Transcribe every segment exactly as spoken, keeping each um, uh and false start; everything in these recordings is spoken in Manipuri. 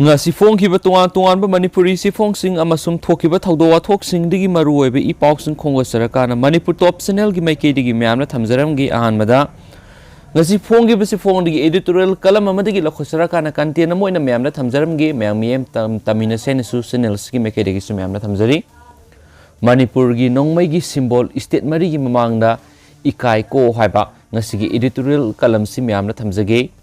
ꯉꯁꯤ ꯐꯣꯡꯈꯤꯕ ꯇꯣꯉꯥꯟ ꯇꯣꯉꯥꯟꯕ ꯃꯅꯤꯄꯨꯔꯤ ꯆꯦꯐꯣꯡꯁꯤꯡ ꯑꯃꯁꯨꯡ ꯊꯣꯛꯈꯤꯕ ꯊꯧꯗꯣꯛ ꯋꯥꯊꯣꯛꯁꯤꯡꯗꯒꯤ ꯃꯔꯨꯑꯣꯏꯕ ꯏ ꯄꯥꯎꯁꯤꯡ ꯈꯣꯝꯒꯠꯆꯔꯀꯥꯟꯗ ꯃꯅꯤꯄꯨꯔ ꯇꯣꯞ ꯆꯦꯅꯦꯜꯒꯤ ꯃꯥꯏꯀꯩꯗꯒꯤ ꯃꯌꯥꯝꯅ ꯊꯝꯖꯔꯝꯒꯦ꯫ ꯑꯍꯥꯟꯕꯗ ꯉꯁꯤ ꯐꯣꯡꯈꯤꯕ ꯆꯦꯐꯣꯡꯗꯒꯤ editorial column ꯑꯃꯗꯒꯤ ꯂꯧꯈꯠꯆꯔꯀꯥꯟꯗ content ꯑꯃ ꯑꯣꯏꯅ ꯃꯌꯥꯝꯅ ꯊꯝꯖꯔꯝꯒꯦ꯫ ꯃꯌꯥꯝ ꯃꯤꯠꯌꯦꯡ ꯇꯝ-, ꯇꯝꯃꯤꯟꯅꯁꯦ ꯍꯥꯏꯅꯁꯨ channel ꯑꯁꯤꯒꯤ ꯃꯥꯏꯀꯩꯗꯒꯤꯁꯨ ꯃꯌꯥꯝꯅ ꯊꯝꯖꯔꯤ꯫ ꯃꯅꯤꯄꯨꯔꯒꯤ ꯅꯣꯡꯃꯩꯒꯤ symbol state ꯃꯔꯤꯒꯤ ꯃꯃꯥꯡꯗ ꯏꯀꯥꯏ ꯀꯣ ꯍꯥꯏꯕ ꯉꯁꯤꯒꯤ editorial column ꯑꯁꯤ ꯃꯌꯥꯝꯅ ꯊꯝꯖꯒꯦ꯫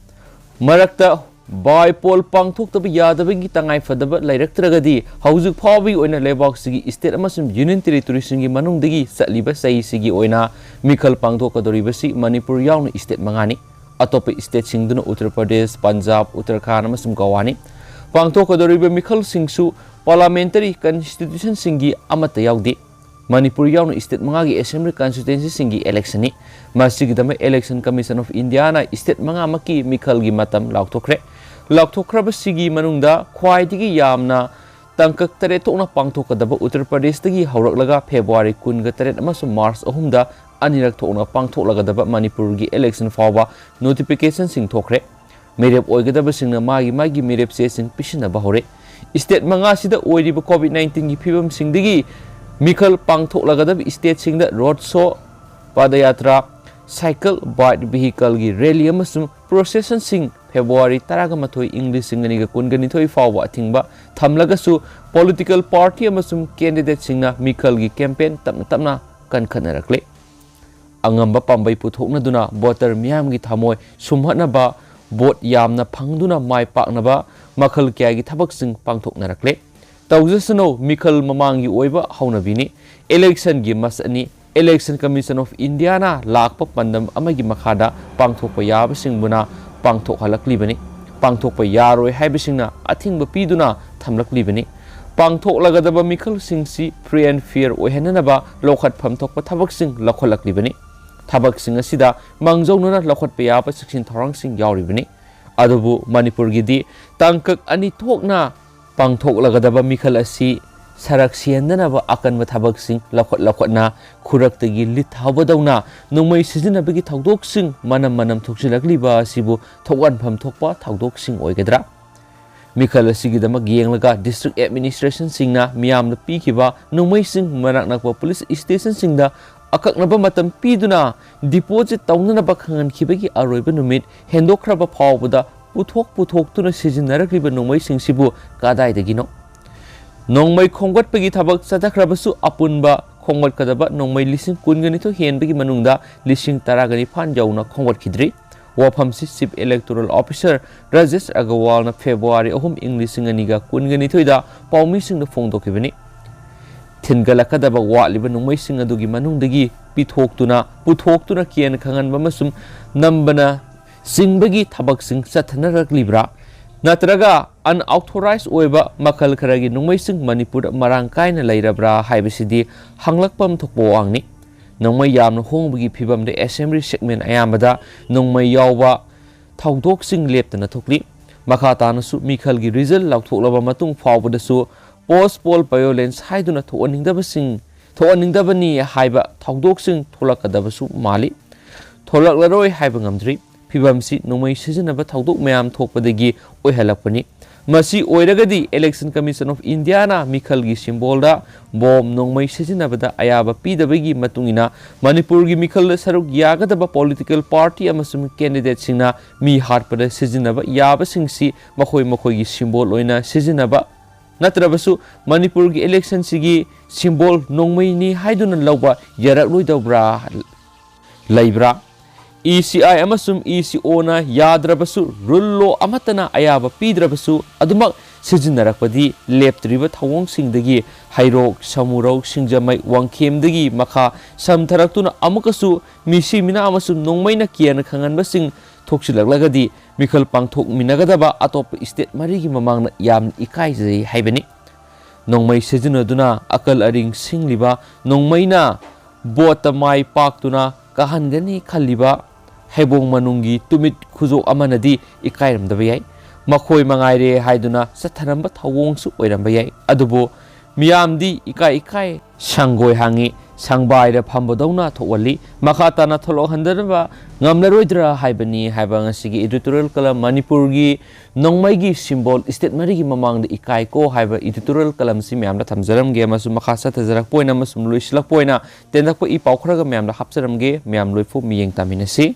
ꯃꯔꯛꯇ ꯕꯥꯏꯄꯣꯜ ꯄꯥꯡꯊꯣꯛꯇꯕ ꯌꯥꯗꯕꯒꯤ ꯇꯉꯥꯏꯐꯗꯕ ꯂꯩꯔꯛꯇ꯭ꯔꯒꯗꯤ ꯍꯧꯖꯤꯛ ꯐꯥꯎꯕꯒꯤ ꯑꯣꯏꯅ ꯂꯩꯕꯥꯛꯁꯤꯒꯤ state ꯑꯃꯁꯨꯡ union territoryꯁꯤꯡꯒꯤ ꯃꯅꯨꯡꯗꯒꯤ ꯆꯠꯂꯤꯕ ꯆꯍꯤꯁꯤꯒꯤ ꯑꯣꯏꯅ ꯃꯤꯈꯜ ꯄꯥꯡꯊꯣꯛꯀꯗꯧꯔꯤꯕꯁꯤ ꯃꯅꯤꯄꯨꯔ ꯌꯥꯎꯅ state ꯃꯉꯥꯅꯤ꯫ ꯑꯇꯣꯞꯄ stateꯁꯤꯡꯗꯨꯅ ꯎꯠꯇꯔ ꯄ꯭ꯔꯗꯦꯁ, ꯄꯟꯖꯥꯕ, ꯎꯠꯇꯔꯈꯥꯟꯗ ꯑꯃꯁꯨꯡ ꯒꯋꯥꯅꯤ꯫ ꯄꯥꯡꯊꯣꯛꯀꯗꯧꯔꯤꯕ ꯃꯤꯈꯜꯁꯤꯡꯁꯨ parliamentary constitutionꯁꯤꯡꯒꯤ ꯑꯃꯠꯇ ꯌꯥꯎꯗꯦ꯫ ꯃꯅꯤꯄꯨꯔ ꯌꯥꯎꯅ state ꯃꯉꯥꯒꯤ assembly constituencyꯁꯤꯡꯒꯤ electionꯅꯤ꯫ ꯃꯁꯤꯒꯤꯗꯃꯛ Election Commission of Indiaꯅ state ꯃꯉꯥꯃꯛꯀꯤ ꯃꯤꯈꯜꯒꯤ ꯃꯇꯝ ꯂꯥꯎꯊꯣꯛꯈ꯭ꯔꯦ꯫ ꯂꯥꯎꯊꯣꯛꯈ꯭ꯔꯕꯁꯤꯒꯤ ꯃꯅꯨꯡꯗ ꯈ꯭ꯋꯥꯏꯗꯒꯤ ꯌꯥꯝꯅ ꯇꯥꯡꯀꯛ ꯇꯔꯦꯠ ꯊꯣꯛꯅ ꯄꯥꯡꯊꯣꯛꯀꯗꯕ ꯎꯠꯇꯔ ꯄ꯭ꯔꯗꯦꯁꯇꯒꯤ ꯍꯧꯔꯛꯂꯒ ꯐꯦꯕ꯭ꯔꯨꯋꯥꯔꯤ ꯀꯨꯟꯒ ꯇꯔꯦꯠ ꯑꯃꯁꯨꯡ ꯃꯥꯔꯆ ꯑꯍꯨꯝꯗ ꯑꯅꯤꯔꯛ ꯊꯣꯛꯅ ꯄꯥꯡꯊꯣꯛꯂꯒꯗꯕ ꯃꯅꯤꯄꯨꯔꯒꯤ election ꯐꯥꯎꯕ notificationꯁꯤꯡ ꯊꯣꯛꯈ꯭ꯔꯦ꯫ ꯃꯤꯔꯦꯞ ꯑꯣꯏꯒꯗꯕꯁꯤꯡꯅ ꯃꯥꯒꯤ ꯃꯥꯒꯤ ꯃꯤꯔꯦꯞ ꯆꯦꯁꯤꯡ ꯄꯤꯁꯤꯟꯅꯕ ꯍꯧꯔꯦ꯫ State ꯃꯉꯥꯁꯤꯗ ꯑꯣꯏꯔꯤꯕ COVID nineteenꯒꯤ ꯐꯤꯕꯝꯁꯤꯡꯗꯒꯤ ꯃꯤꯈꯜ ꯄꯥꯡꯊꯣꯛꯂꯒꯗꯕ stateꯁꯤꯡꯗ road show, ꯄꯗꯌꯥꯇ꯭ꯔꯥ, cycle, bike, vehicleꯒꯤ rally ꯑꯃꯁꯨꯡ processionꯁꯤꯡ ꯐꯦꯕ꯭ꯔꯨꯋꯥꯔꯤ ꯇꯔꯥꯒ ꯃꯥꯊꯣꯏ, ꯏꯪ ꯂꯤꯁꯤꯡ ꯑꯅꯤꯒ ꯀꯨꯟꯒ ꯅꯤꯊꯣꯏ ꯐꯥꯎꯕ ꯑꯊꯤꯡꯕ ꯊꯝꯂꯒꯁꯨ political party ꯑꯃꯁꯨꯡ candidateꯁꯤꯡꯅ ꯃꯤꯈꯜꯒꯤ campaign ꯇꯞꯅ ꯇꯞꯅ ꯀꯟꯈꯠꯅꯔꯛꯂꯦ꯫ ꯑꯉꯝꯕ ꯄꯥꯝꯕꯩ ꯄꯨꯊꯣꯛꯅꯗꯨꯅ voter ꯃꯤꯌꯥꯝꯒꯤ ꯊꯃꯣꯏ ꯁꯨꯝꯍꯠꯅꯕ, vote ꯌꯥꯝꯅ ꯐꯪꯗꯨꯅ ꯃꯥꯏ ꯄꯥꯛꯅꯕ ꯃꯈꯜ ꯀꯌꯥꯒꯤ ꯊꯕꯛꯁꯤꯡ ꯄꯥꯡꯊꯣꯛꯅꯔꯛꯂꯦ꯫ ꯇꯧꯖꯁꯅꯨ, ꯃꯤꯈꯜ ꯃꯃꯥꯡꯒꯤ ꯑꯣꯏꯕ ꯍꯧꯅꯕꯤꯅꯤ꯫ Electionꯒꯤ ꯃꯁꯛꯅꯤ꯫ Election Commission of Indiaꯅ ꯂꯥꯛꯄ ꯄꯥꯟꯗꯝ ꯑꯃꯒꯤ ꯃꯈꯥꯗ ꯄꯥꯡꯊꯣꯛꯄ ꯌꯥꯕꯁꯤꯡꯕꯨꯅ ꯄꯥꯡꯊꯣꯛꯍꯜꯂꯛꯂꯤꯕꯅꯤ꯫ ꯄꯥꯡꯊꯣꯛꯄ ꯌꯥꯔꯣꯏ ꯍꯥꯏꯕꯁꯤꯡꯅ ꯑꯊꯤꯡꯕ ꯄꯤꯗꯨꯅ ꯊꯝꯂꯛꯂꯤꯕꯅꯤ꯫ ꯄꯥꯡꯊꯣꯛꯂꯒꯗꯕ ꯃꯤꯈꯜꯁꯤꯡꯁꯤ free and fair ꯑꯣꯏꯍꯟꯅꯅꯕ ꯂꯧꯈꯠꯐꯝ ꯊꯣꯛꯄ ꯊꯕꯛꯁꯤꯡ ꯂꯧꯈꯠꯂꯛꯂꯤꯕꯅꯤ꯫ ꯊꯕꯛꯁꯤꯡ ꯑꯁꯤꯗ ꯃꯥꯡꯖꯧꯅꯅ ꯂꯧꯈꯠꯄ ꯌꯥꯕ ꯆꯦꯛꯁꯤꯟ ꯊꯧꯔꯥꯡꯁꯤꯡ ꯌꯥꯎꯔꯤꯕꯅꯤ꯫ ꯑꯗꯨꯕꯨ ꯃꯅꯤꯄꯨꯔꯒꯤꯗꯤ ꯇꯥꯡꯀꯛ ꯑꯅꯤ ꯊꯣꯛꯅ ꯄꯥꯡꯊꯣꯛꯂꯒꯗꯕ ꯃꯤꯈꯜ ꯑꯁꯤ ꯁꯔꯛ ꯁꯤꯍꯟꯗꯅꯕ ꯑꯀꯟꯕ ꯊꯕꯛꯁꯤꯡ ꯂꯧꯈꯠ ꯂꯧꯈꯠꯅ ꯈꯨꯔꯛꯇꯒꯤ ꯂꯤꯠ ꯊꯥꯕꯗꯧꯅ ꯅꯣꯡꯃꯩ ꯁꯤꯖꯤꯟꯅꯕꯒꯤ ꯊꯧꯗꯣꯛꯁꯤꯡ ꯃꯅꯝ ꯃꯅꯝ ꯊꯣꯛꯆꯤꯜꯂꯛꯂꯤꯕ ꯑꯁꯤꯕꯨ ꯊꯣꯛꯍꯟꯐꯝ ꯊꯣꯛꯄ ꯊꯧꯗꯣꯛꯁꯤꯡ ꯑꯣꯏꯒꯗ꯭ꯔꯥ? ꯃꯤꯈꯜ ꯑꯁꯤꯒꯤꯗꯃꯛ ꯌꯦꯡꯂꯒ district administrationꯁꯤꯡꯅ ꯃꯤꯌꯥꯝꯗ ꯄꯤꯈꯤꯕ ꯅꯣꯡꯃꯩꯁꯤꯡ ꯃꯅꯥꯛ ꯅꯛꯄ police stationꯁꯤꯡꯗ ꯑꯀꯛꯅꯕ ꯃꯇꯝ ꯄꯤꯗꯨꯅ deposit ꯇꯧꯅꯅꯕ ꯈꯪꯍꯟꯈꯤꯕꯒꯤ ꯑꯔꯣꯏꯕ ꯅꯨꯃꯤꯠ ꯍꯦꯟꯗꯣꯛꯈ꯭ꯔꯕ ꯐꯥꯎꯕꯗ ꯄꯨꯊꯣꯛ ꯄꯨꯊꯣꯛꯇꯨꯅ ꯁꯤꯖꯤꯟꯅꯔꯛꯂꯤꯕ ꯅꯣꯡꯃꯩꯁꯤꯡꯁꯤꯕꯨ ꯀꯗꯥꯏꯗꯒꯤꯅꯣ? ꯅꯣꯡꯃꯩ ꯈꯣꯝꯒꯠꯄꯒꯤ ꯊꯕꯛ ꯆꯠꯊꯈ꯭ꯔꯕꯁꯨ ꯑꯄꯨꯟꯕ ꯈꯣꯝꯒꯠꯀꯗꯕ ꯅꯣꯡꯃꯩ ꯂꯤꯁꯤꯡ ꯀꯨꯟꯒ ꯅꯤꯊꯣꯏ ꯍꯦꯟꯕꯒꯤ ꯃꯅꯨꯡꯗ ꯂꯤꯁꯤꯡ ꯇꯔꯥꯒ ꯅꯤꯄꯥꯟ ꯌꯧꯅ ꯈꯣꯝꯒꯠꯈꯤꯗ꯭ꯔꯤ꯫ ꯋꯥꯐꯝꯁꯤ Chief Electoral Officer Rajesh ꯑꯒꯔꯋꯥꯜꯅ February ꯑꯍꯨꯝ, ꯏꯪ ꯂꯤꯁꯤꯡ ꯑꯅꯤꯒ ꯀꯨꯟꯒ ꯅꯤꯊꯣꯏꯗ ꯄꯥꯎꯃꯤꯁꯤꯡꯗ ꯐꯣꯡꯗꯣꯛꯈꯤꯕꯅꯤ꯫ ꯊꯤꯟꯒꯠꯂꯛꯀꯗꯕ ꯋꯥꯠꯂꯤꯕ ꯅꯣꯡꯃꯩꯁꯤꯡ ꯑꯗꯨꯒꯤ ꯃꯅꯨꯡꯗꯒꯤ ꯄꯤꯊꯣꯛꯇꯨꯅ, ꯄꯨꯊꯣꯛꯇꯨꯅ ꯀꯦꯟ ꯈꯪꯍꯟꯕ ꯑꯃꯁꯨꯡ ꯅꯝꯕꯅ ꯆꯤꯡꯕꯒꯤ ꯊꯕꯛꯁꯤꯡ ꯆꯠꯊꯅꯔꯛꯂꯤꯕ꯭ꯔꯥ? ꯅꯠꯇ꯭ꯔꯒ unauthorized ꯑꯣꯏꯕ ꯃꯈꯜ ꯈꯔꯒꯤ ꯅꯣꯡꯃꯩꯁꯤꯡ ꯃꯅꯤꯄꯨꯔꯗ ꯃꯔꯥꯡ ꯀꯥꯏꯅ ꯂꯩꯔꯕ꯭ꯔꯥ ꯍꯥꯏꯕꯁꯤꯗꯤ ꯍꯪꯂꯛꯐꯝ ꯊꯣꯛꯄ ꯋꯥꯍꯪꯅꯤ꯫ ꯅꯣꯡꯃꯩ ꯌꯥꯝꯅ ꯍꯣꯡꯕꯒꯤ ꯐꯤꯕꯝꯗ assembly segment ꯑꯌꯥꯝꯕꯗ ꯅꯣꯡꯃꯩ ꯌꯥꯎꯕ ꯊꯧꯗꯣꯛꯁꯤꯡ ꯂꯦꯞꯇꯅ ꯊꯣꯛꯂꯤ꯫ ꯃꯈꯥ ꯇꯥꯅꯁꯨ ꯃꯤꯈꯜꯒꯤ result ꯂꯥꯎꯊꯣꯛꯂꯕ ꯃꯇꯨꯡ ꯐꯥꯎꯕꯗꯁꯨ post poll violence ꯍꯥꯏꯗꯨꯅ ꯊꯣꯛꯍꯟꯅꯤꯡꯗꯕꯁꯤꯡ, ꯊꯣꯛꯍꯟꯅꯤꯡꯗꯕꯅꯤ ꯍꯥꯏꯕ ꯊꯧꯗꯣꯛꯁꯤꯡ ꯊꯣꯛꯂꯛꯀꯗꯕꯁꯨ ꯃꯥꯜꯂꯤ꯫ ꯊꯣꯛꯂꯛꯂꯔꯣꯏ ꯍꯥꯏꯕ ꯉꯝꯗ꯭ꯔꯤ꯫ ꯐꯤꯕꯝꯁꯤ ꯅꯣꯡꯃꯩ ꯁꯤꯖꯤꯟꯅꯕ ꯊꯧꯗꯣꯛ ꯃꯌꯥꯝ ꯊꯣꯛꯄꯗꯒꯤ ꯑꯣꯏꯍꯜꯂꯛꯄꯅꯤ꯫ ꯃꯁꯤ ꯑꯣꯏꯔꯒꯗꯤ Election Commission of Indiaꯅ ꯃꯤꯈꯜꯒꯤ symbolꯗ bomb ꯅꯣꯡꯃꯩ ꯁꯤꯖꯤꯟꯅꯕꯗ ꯑꯌꯥꯕ ꯄꯤꯗꯕꯒꯤ ꯃꯇꯨꯡ ꯏꯟꯅ ꯃꯅꯤꯄꯨꯔꯒꯤ ꯃꯤꯈꯜꯗ ꯁꯔꯨꯛ ꯌꯥꯒꯗꯕ political party ꯑꯃꯁꯨꯡ candidateꯁꯤꯡꯅ ꯃꯤ ꯍꯥꯠꯄꯗ ꯁꯤꯖꯤꯟꯅꯕ ꯌꯥꯕꯁꯤꯡꯁꯤ ꯃꯈꯣꯏ ꯃꯈꯣꯏꯒꯤ symbol ꯑꯣꯏꯅ ꯁꯤꯖꯤꯟꯅꯕ ꯅꯠꯇ꯭ꯔꯕꯁꯨ ꯃꯅꯤꯄꯨꯔꯒꯤ electionꯁꯤꯒꯤ symbol ꯅꯣꯡꯃꯩꯅꯤ ꯍꯥꯏꯗꯨꯅ ꯂꯧꯕ ꯌꯥꯔꯛꯂꯣꯏꯗꯧꯕ꯭ꯔꯥ? ꯂꯩꯕ꯭ꯔꯥ? ECI ꯑꯃꯁꯨꯡ ECOꯅ ꯌꯥꯗ꯭ꯔꯕꯁꯨ, rule law ꯑꯃꯠꯇꯅ ꯑꯌꯥꯕ ꯄꯤꯗ꯭ꯔꯕꯁꯨ, ꯑꯗꯨꯃꯛ ꯁꯤꯖꯤꯟꯅꯔꯛꯄꯗꯤ ꯂꯦꯞꯇ꯭ꯔꯤꯕ ꯊꯧꯑꯣꯡꯁꯤꯡꯗꯒꯤ ꯍꯩꯔꯣꯛ, ꯁꯃꯨꯔꯧ, ꯁꯤꯡꯖꯃꯩ, ꯋꯥꯡꯈꯦꯝꯗꯒꯤ ꯃꯈꯥ ꯁꯝꯊꯔꯛꯇꯨꯅ ꯑꯃꯨꯛꯀꯁꯨ ꯃꯤꯁꯤ ꯃꯤꯅꯥ ꯑꯃꯁꯨꯡ ꯅꯣꯡꯃꯩꯅ ꯀꯤꯌꯥꯅ ꯈꯪꯍꯟꯕꯁꯤꯡ ꯊꯣꯛꯁꯤꯜꯂꯛꯂꯒꯗꯤ ꯃꯤꯈꯜ ꯄꯥꯡꯊꯣꯛꯃꯤꯟꯅꯒꯗꯕ ꯑꯇꯣꯞꯄ state ꯃꯔꯤꯒꯤ ꯃꯃꯥꯡꯗ ꯌꯥꯝꯅ ꯏꯀꯥꯏꯖꯩ ꯍꯥꯏꯕꯅꯤ꯫ ꯅꯣꯡꯃꯩ ꯁꯤꯖꯤꯟꯅꯗꯨꯅ ꯑꯀꯜ ꯑꯔꯤꯡ ꯁꯤꯡꯂꯤꯕ ꯅꯣꯡꯃꯩꯅ voteꯇ ꯃꯥꯏ ꯄꯥꯛꯇꯨꯅ ꯀꯥꯍꯟꯒꯅꯤ ꯈꯜꯂꯤꯕ ꯍꯩꯕꯣꯡ ꯃꯅꯨꯡꯒꯤ ꯇꯨꯃꯤꯠ ꯈꯨꯖꯣꯛ ꯑꯃꯅꯗꯤ ꯏꯀꯥꯏꯔꯝꯗꯕ ꯌꯥꯏ꯫ ꯃꯈꯣꯏ ꯃꯉꯥꯏꯔꯦ ꯍꯥꯏꯗꯨꯅ ꯆꯠꯊꯔꯝꯕ ꯊꯧꯑꯣꯡꯁꯨ ꯑꯣꯏꯔꯝꯕ ꯌꯥꯏ꯫ ꯑꯗꯨꯕꯨ ꯃꯤꯌꯥꯝꯗꯤ ꯏꯀꯥꯏ ꯏꯀꯥꯏ ꯁꯪꯒꯣꯏ ꯍꯥꯡꯉꯤ꯫ ꯁꯪꯕꯥꯏꯗ ꯐꯝꯕꯗꯧꯅ ꯊꯣꯛꯍꯜꯂꯤ꯫ ꯃꯈꯥ ꯇꯥꯅ ꯊꯣꯛꯂꯛꯍꯟꯗꯅꯕ ꯉꯝꯂꯔꯣꯏꯗ꯭ꯔꯥ ꯍꯥꯏꯕꯅꯤ ꯍꯥꯏꯕ ꯉꯁꯤꯒꯤ editorial column, ꯃꯅꯤꯄꯨꯔꯒꯤ ꯅꯣꯡꯃꯩꯒꯤ symbol state ꯃꯔꯤꯒꯤ ꯃꯃꯥꯡꯗ ꯏꯀꯥꯏꯀꯣ ꯍꯥꯏꯕ editorial column ꯑꯁꯤ ꯃꯌꯥꯝꯗ ꯊꯝꯖꯔꯝꯒꯦ ꯑꯃꯁꯨꯡ ꯃꯈꯥ ꯆꯠꯊꯖꯔꯛꯄ ꯑꯣꯏꯅ ꯑꯃꯁꯨꯡ ꯂꯣꯏꯁꯤꯜꯂꯛꯄ ꯑꯣꯏꯅ ꯇꯦꯟꯇꯛꯄ ꯏ ꯄꯥꯎ ꯈꯔꯒ ꯃꯌꯥꯝꯗ ꯍꯥꯞꯆꯔꯝꯒꯦ꯫ ꯃꯌꯥꯝ ꯂꯣꯏꯐꯥꯎ ꯃꯤꯠꯌꯦꯡ ꯇꯥꯃꯤꯟꯅꯁꯤ꯫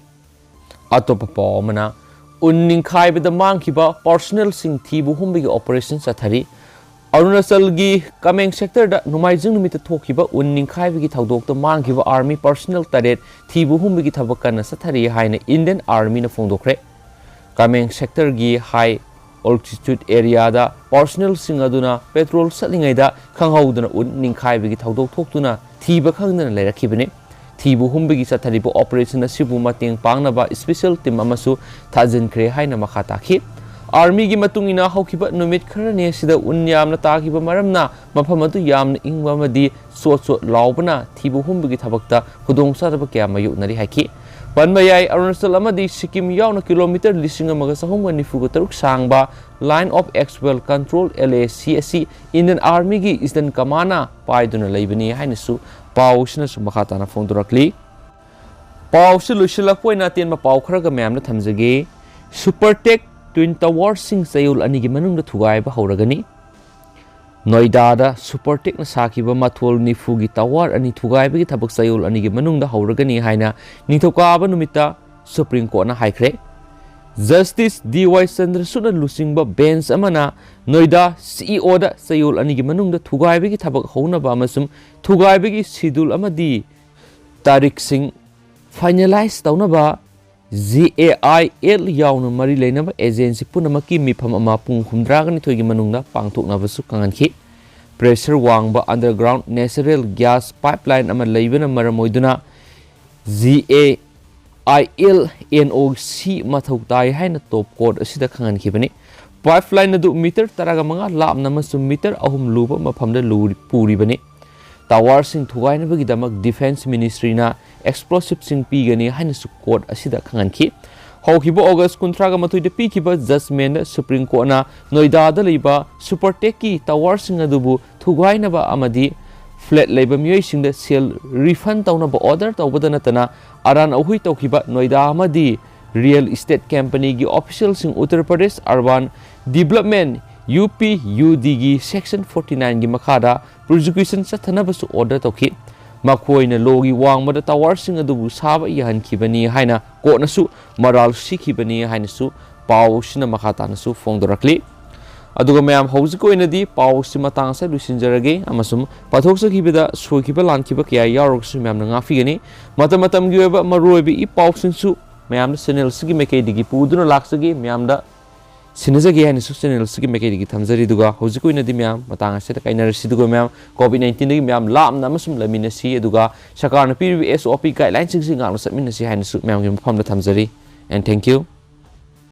ꯑꯇꯣꯞꯄ ꯄꯥꯎ ꯑꯃꯅ, ꯎꯟ ꯅꯤꯡꯈꯥꯏꯕꯗ ꯃꯥꯡꯈꯤꯕ personnelꯁꯤꯡ ꯊꯤꯕ ꯍꯨꯝꯕꯒꯤ operation ꯆꯠꯊꯔꯤ꯫ ꯑꯔꯨꯅꯥꯆꯜꯒꯤ ꯀꯃꯦꯡ sectorꯗ ꯅꯣꯡꯃꯥꯏꯖꯤꯡ ꯅꯨꯃꯤꯠꯇ ꯊꯣꯛꯈꯤꯕ ꯎꯟ ꯅꯤꯡꯈꯥꯏꯕꯒꯤ ꯊꯧꯗꯣꯛꯇ ꯃꯥꯡꯈꯤꯕ army personnel ꯇꯔꯦꯠ ꯊꯤꯕ ꯍꯨꯝꯕꯒꯤ ꯊꯕꯛ ꯀꯟꯅ ꯆꯠꯊꯔꯤ ꯍꯥꯏꯅ Indian Armyꯅ ꯐꯣꯡꯗꯣꯛꯈ꯭ꯔꯦ꯫ ꯀꯃꯦꯡ sectorꯒꯤ high altitude areaꯗ personnelꯁꯤꯡ ꯑꯗꯨꯅ patrol ꯆꯠꯂꯤꯉꯩꯗ ꯈꯪꯍꯧꯗꯅ ꯎꯟ ꯅꯤꯡꯈꯥꯏꯕꯒꯤ ꯊꯧꯗꯣꯛ ꯊꯣꯛꯇꯨꯅ ꯊꯤꯕ ꯈꯪꯗꯅ ꯂꯩꯔꯛꯈꯤꯕꯅꯤ꯫ ꯊꯤꯕ ꯍꯨꯝꯕꯒꯤ ꯆꯠꯊꯔꯤꯕ operation ꯑꯁꯤꯕꯨ ꯃꯇꯦꯡ ꯄꯥꯡꯅꯕ special team ꯑꯃꯁꯨ ꯊꯥꯖꯤꯟꯈ꯭ꯔꯦ ꯍꯥꯏꯅ ꯃꯈꯥ ꯇꯥꯈꯤ꯫ Armyꯒꯤ ꯃꯇꯨꯡ ꯏꯟꯅ ꯍꯧꯈꯤꯕ ꯅꯨꯃꯤꯠ ꯈꯔꯅꯤ ꯑꯁꯤꯗ ꯎꯟ ꯌꯥꯝꯅ ꯇꯥꯈꯤꯕ ꯃꯔꯝꯅ ꯃꯐꯝ ꯑꯗꯨ ꯌꯥꯝꯅ ꯏꯪꯕ ꯑꯃꯗꯤ ꯆꯣꯠ ꯆꯣꯠ ꯂꯥꯎꯕꯅ ꯊꯤꯕ ꯍꯨꯝꯕꯒꯤ ꯊꯕꯛꯇ ꯈꯨꯗꯣꯡꯆꯥꯗꯕ ꯀꯌꯥ ꯃꯥꯌꯣꯛꯅꯔꯤ ꯍꯥꯏꯈꯤ꯫ ꯄꯟꯕ ꯌꯥꯏ, ꯑꯔꯨꯅꯥꯆꯜ ꯑꯃꯗꯤ ꯁꯤꯛꯀꯤꯝ ꯌꯥꯎꯅ kilometre ꯂꯤꯁꯤꯡ ꯑꯃꯒ ꯆꯍꯨꯝꯒ ꯅꯤꯐꯨꯒ ꯇꯔꯨꯛ ꯁꯥꯡꯕ Line of Actual Control, LAC, ꯑꯁꯤ Indian Armyꯒꯤ Eastern Commandꯅ ꯄꯥꯏꯗꯨꯅ ꯂꯩꯕꯅꯤ ꯍꯥꯏꯅꯁꯨ ꯄꯥꯎ ꯑꯁꯤꯅꯁꯨ ꯃꯈꯥ ꯇꯥꯅ ꯐꯣꯡꯗꯣꯔꯛꯂꯤ꯫ ꯄꯥꯎꯁꯤ ꯂꯣꯏꯁꯤꯜꯂꯛꯄ ꯑꯣꯏꯅ ꯑꯇꯦꯟꯕ ꯄꯥꯎ ꯈꯔꯒ ꯃꯌꯥꯝꯗ ꯊꯝꯖꯒꯦ꯫ Supertech Twin Towerꯁꯤꯡ ꯆꯌꯣꯜ ꯑꯅꯤꯒꯤ ꯃꯅꯨꯡꯗ ꯊꯨꯒꯥꯏꯕ ꯍꯧꯔꯒꯅꯤ꯫ ꯅꯣꯏꯗꯥꯗ Supertechꯅ ꯁꯥꯈꯤꯕ ꯃꯊꯣꯜ ꯅꯤꯐꯨꯒꯤ tower ꯑꯅꯤ ꯊꯨꯒꯥꯏꯕꯒꯤ ꯊꯕꯛ ꯆꯌꯣꯜ ꯑꯅꯤꯒꯤ ꯃꯅꯨꯡꯗ ꯍꯧꯔꯒꯅꯤ ꯍꯥꯏꯅ ꯅꯤꯡꯊꯧꯀꯥꯕ ꯅꯨꯃꯤꯠꯇ Supreme Courtꯅ ꯍꯥꯏꯈ꯭ꯔꯦ꯫ Justice D Y Chandrachudꯅ ꯂꯨꯆꯤꯡꯕ bench ꯑꯃꯅ ꯅꯣꯏꯗꯥ CEOꯗ ꯆꯌꯣꯜ ꯑꯅꯤꯒꯤ ꯃꯅꯨꯡꯗ ꯊꯨꯒꯥꯏꯕꯒꯤ ꯊꯕꯛ ꯍꯧꯅꯕ ꯑꯃꯁꯨꯡ ꯊꯨꯒꯥꯏꯕꯒꯤ schedule ꯑꯃꯗꯤ ꯇꯥꯔꯤꯛꯁꯤꯡ finalize ꯇꯧꯅꯕ JAIL ꯌꯥꯎꯅ ꯃꯔꯤ ꯂꯩꯅꯕ agency ꯄꯨꯝꯅꯃꯛꯀꯤ ꯃꯤꯐꯝ ꯑꯃ ꯄꯨꯡ ꯍꯨꯝꯗ꯭ꯔꯥꯒ ꯅꯤꯊꯣꯏꯒꯤ ꯃꯅꯨꯡꯗ ꯄꯥꯡꯊꯣꯛꯅꯕꯁꯨ ꯈꯪꯍꯟꯈꯤ꯫ Pressure ꯋꯥꯡꯕ underground natural gas pipeline ꯑꯃ ꯂꯩꯕꯅ ꯃꯔꯝ ꯑꯣꯏꯗꯨꯅ JAIL NOC ꯃꯊꯧ ꯇꯥꯏ ꯍꯥꯏꯅ top court ꯑꯁꯤꯗ ꯈꯪꯍꯟꯈꯤꯕꯅꯤ꯫ Pipeline ꯑꯗꯨ meter ꯇꯔꯥꯒ ꯃꯉꯥ ꯂꯥꯞꯅ ꯑꯃꯁꯨꯡ meter ꯑꯍꯨꯝ ꯂꯨꯕ ꯃꯐꯝꯗ ꯂꯨꯔꯤ-, ꯄꯨꯔꯤꯕꯅꯤ꯫ Towerꯁꯤꯡ ꯊꯨꯒꯥꯏꯅꯕꯒꯤꯗꯃꯛ Defence Ministryꯅ explosiveꯁꯤꯡ ꯄꯤꯒꯅꯤ ꯍꯥꯏꯅꯁꯨ court ꯑꯁꯤꯗ ꯈꯪꯍꯟꯈꯤ꯫ ꯍꯧꯈꯤꯕ August ꯀꯨꯟꯊ꯭ꯔꯥꯒ ꯃꯥꯊꯣꯏꯗ ꯄꯤꯈꯤꯕ judgmentꯗ Supreme Courtꯅ ꯅꯣꯏꯗꯥꯗ ꯂꯩꯕ Supertechꯀꯤ towerꯁꯤꯡ ꯑꯗꯨꯕꯨ ꯊꯨꯒꯥꯏꯅꯕ ꯑꯃꯗꯤ ꯐ꯭ꯂꯦꯠ ꯂꯩꯕ ꯃꯤꯑꯣꯏꯁꯤꯡꯗ ꯁꯦꯜ ꯔꯤꯐꯟ ꯇꯧꯅꯕ ꯑꯣꯔꯗꯔ ꯇꯧꯕꯗ ꯅꯠꯇꯅ ꯑꯔꯥꯟ ꯑꯍꯨꯏ ꯇꯧꯈꯤꯕ ꯅꯣꯏꯗꯥ ꯑꯃꯗꯤ ꯔꯤꯌꯦꯜ ꯏꯁꯇꯦꯠ ꯀꯝꯄꯅꯤꯒꯤ ꯑꯣꯐꯤꯁꯤꯌꯦꯜꯁꯤꯡ Uttar Pradesh urban development, U P U ꯗꯤꯒꯤ ꯁꯦꯛꯁꯟ ꯐꯣꯔꯇꯤ ꯅꯥꯏꯟꯒꯤ ꯃꯈꯥꯗ ꯄ꯭ꯔꯣꯁꯤꯀ꯭ꯌꯨꯁꯟ ꯆꯠꯊꯅꯕꯁꯨ ꯑꯣꯔꯗꯔ ꯇꯧꯈꯤ꯫ ꯃꯈꯣꯏꯅ ꯂꯣꯒꯤ ꯋꯥꯡꯃꯗ ꯇꯥꯋꯔꯁꯤꯡ ꯑꯗꯨꯕꯨ ꯁꯥꯕ ꯌꯥꯍꯟꯈꯤꯕꯅꯤ ꯍꯥꯏꯅ ꯀꯣꯔꯠꯅꯁꯨ ꯃꯔꯥꯜ ꯁꯤꯈꯤꯕꯅꯤ ꯍꯥꯏꯅꯁꯨ ꯄꯥꯎ ꯑꯁꯤꯅ ꯃꯈꯥ ꯇꯥꯅꯁꯨ ꯐꯣꯡꯗꯣꯔꯛꯂꯤ꯫ ꯑꯗꯨꯒ ꯃꯌꯥꯝ, ꯍꯧꯖꯤꯛꯀꯤ ꯑꯣꯏꯅꯗꯤ ꯄꯥꯎ ꯑꯁꯤ ꯃꯇꯥꯡ ꯑꯁꯤꯗ ꯂꯣꯏꯁꯤꯟꯖꯔꯒꯦ, ꯑꯃꯁꯨꯡ ꯄꯥꯊꯣꯛꯆꯈꯤꯕꯗ ꯁꯣꯏꯈꯤꯕ ꯂꯥꯟꯈꯤꯕ ꯀꯌꯥ ꯌꯥꯎꯔꯒꯁꯨ ꯃꯌꯥꯝꯅ ꯉꯥꯛꯄꯤꯒꯅꯤ꯫ ꯃꯇꯝ ꯃꯇꯝꯒꯤ ꯑꯣꯏꯕ ꯃꯔꯨꯑꯣꯏꯕ ꯏ ꯄꯥꯎꯁꯤꯡꯁꯨ ꯃꯌꯥꯝꯅ ꯆꯦꯅꯦꯜ ꯑꯁꯤꯒꯤ ꯃꯥꯏꯀꯩꯗꯒꯤ ꯄꯨꯗꯨꯅ ꯂꯥꯛꯆꯒꯦ, ꯃꯌꯥꯝꯗ ꯁꯤꯟꯅꯖꯒꯦ ꯍꯥꯏꯅꯁꯨ ꯆꯦꯅꯦꯜ ꯑꯁꯤꯒꯤ ꯃꯥꯏꯀꯩꯗꯒꯤ ꯊꯝꯖꯔꯤ꯫ ꯑꯗꯨꯒ ꯍꯧꯖꯤꯛꯀꯤ ꯑꯣꯏꯅꯗꯤ ꯃꯌꯥꯝ ꯃꯇꯥꯡ ꯑꯁꯤꯗ ꯀꯥꯏꯅꯔꯁꯤ꯫ ꯑꯗꯨꯒ ꯃꯌꯥꯝ, ꯀꯣꯚꯤꯗ ꯅꯥꯏꯟꯇꯤꯟꯗꯒꯤ ꯃꯌꯥꯝ ꯂꯥꯞꯅ ꯑꯃꯁꯨꯡ ꯂꯩꯃꯤꯟꯅꯁꯤ, ꯑꯗꯨꯒ ꯁꯔꯀꯥꯔꯅ ꯄꯤꯔꯤꯕ ꯑꯦꯁ ꯑꯣ ꯄꯤ ꯒꯥꯏꯗꯂꯥꯏꯟꯁꯤꯡꯁꯤ ꯉꯥꯛꯅ ꯆꯠꯃꯤꯟꯅꯁꯤ ꯍꯥꯏꯅꯁꯨ ꯃꯌꯥꯝꯒꯤ ꯃꯐꯝꯗ ꯊꯝꯖꯔꯤ꯫ And thank you꯫